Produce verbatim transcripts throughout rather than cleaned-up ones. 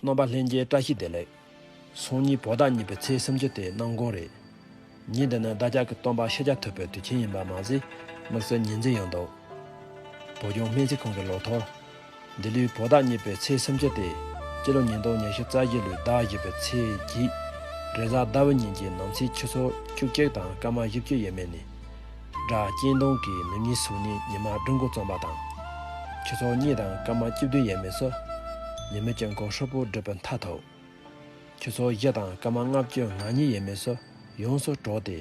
རྣམ་པ་ལྷན་རྒྱས་བཀྲ་ཤིས་བདེ་ལེགས། སང་ཉིན་བོད་ཟླ་གཉིས་པའི་ཚེས་སུམ་ཅུ་སྟེ་གནམ་གང་རེད། ཉིན་འདི་ནི་བདག་ཅག་གི་སྟོན་པ་ཤཱཀྱ་ཐུབ་པའི་དུས་ཆེན་ཡིན་པ་མ་ཟད། དམིགས་བསལ་ཉིན་མཚན་ཡང་འདུག་བོད་ལྗོངས་སྨན་རྩིས་ཁང་གི་ལོ་ཐོ། འདི་ལོའི་བོད་ཟླ་གཉིས་པའི་ཚེས་སུམ་ཅུ་སྟེ། སྤྱི་ལོ་ཉིས་སྟོང་ཉི་ཤུ་རྩ་བཞི་ལོའི་ཟླ་བཞི་པའི་ཚེས་བརྒྱད། རེས་གཟའ་ཟླ་བའི་ཉིན་གྱི་ནམ་ཚེས་ཆུ་ཚོད་བཅུ་གཅིག་དང་སྐར་མ་བཞི་བཅུ་ཡས་མས་ནས། དགྲ་སྤྱན་སྟོང་གིས་ནུབ་ཉིན་གསུམ་ནས་ཉི་མ་སྦྲུལ་མགོ་བརྩམས་པ་དང་། ཆུ་ཚོད་གཉིས་དང་སྐར་མ་བཅུ་བདུན་ཡས་མས་སུ། ཉི་མའི་དཀྱིལ་འཁོར་ཧྲིལ་པོ་སྒྲིབ་པའི་མཐའ་ཐོབ། ཆུ་ཚོད་བཞི་དང་སྐར་མ་ལྔ་བཅུ་ང་གཉིས་ཡས་མས་སུ་ཡོངས་སུ་གྲོལ་ཏེ།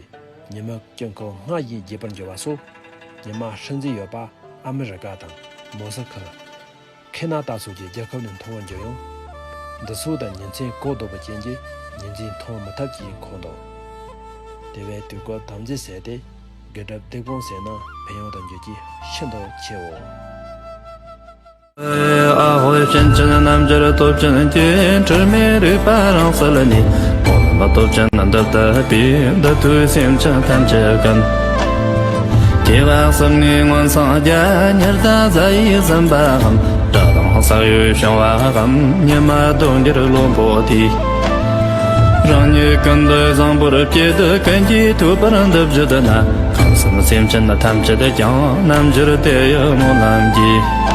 ཉི་མའི་དཀྱིལ་འཁོར་སྔར་བཞིན་རྒྱས་པར་འགྱུར་བ་སོགས། ཉི་མ་སྲིད་འཛིན་ཡོད་པ་ཨ་མི་རི་ཀ་དང་མོ་སི་ཁུ། ཁེ་ན་ཏ་སོགས་ཀྱི་རྒྱལ་ཁབ་ནས་མཐོང་བར་འགྱུར་ཡང་། འདི་སོགས་དང་ཉིན་མཚན་གོ་ལྡོག་པའི་རྐྱེན་གྱིས་ཉིན་མཚན་མཐོང་མི་ཐུབ་ཅེས་འཁོད་འདུག་དེ་བས་དུས་འཁོར་དམ་འཛིན་ཟེར་ཏེ། དགེ་སྒྲུབ་སྡིག་སྤོང་ཟེར་ན་ཕན་ཡོན་དང་འགྱུར་གྱི་ཤིན་ཏུ་ཆེའོ། ཨ་ཧོ། སྤྱན་ཅན་རྣམ་འགྱུར་སྟོབས་ཅན་གྱི། དྲི་མེད་རིག་པ་རང་གསལ་ནས། འོད་མ་སྟོབས་ཅན་འདི་ལྟ་བུའི། འདི་ཐོས་སེམས་ཅན་ཐམས་ཅད་ཀུན། སྐྱེ་བ་གསུམ་ནས་མངོན་སངས་རྒྱ། ཉི་ཟླ་གཟའ་ཡིས་ཟིན་པའམ། དགྲ་དང་ས་གཡོས་བྱུང་བའམ། ཉི་མ་ལྡོག་འགྱུར་བློན་པོ་དེས། རང་ཉིད་ཀུན་འདུས་བཟང་པོར་བསྐྱེད་དུ། ཀུན་གྱིས་ཐོས་པར་འདི་བརྗོད་ན། ཁམས་གསུམ་སེམས་ཅན་ཐམས་ཅད་ཀྱང་། རྣམ་འགྱུར་དེ་ཡི་སྨོན་ལམ་གྱིས།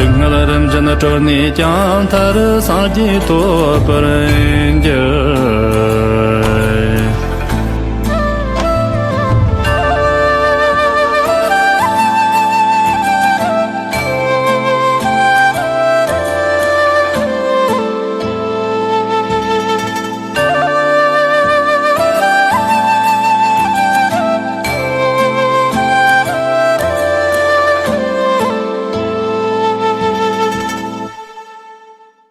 སྡུག་བསྔལ་རིམ་བཞིན་གྲོལ་ནས་ཀྱང་། མཐར་སངས་རྒྱས་ཐོབ་པར་འགྱུར།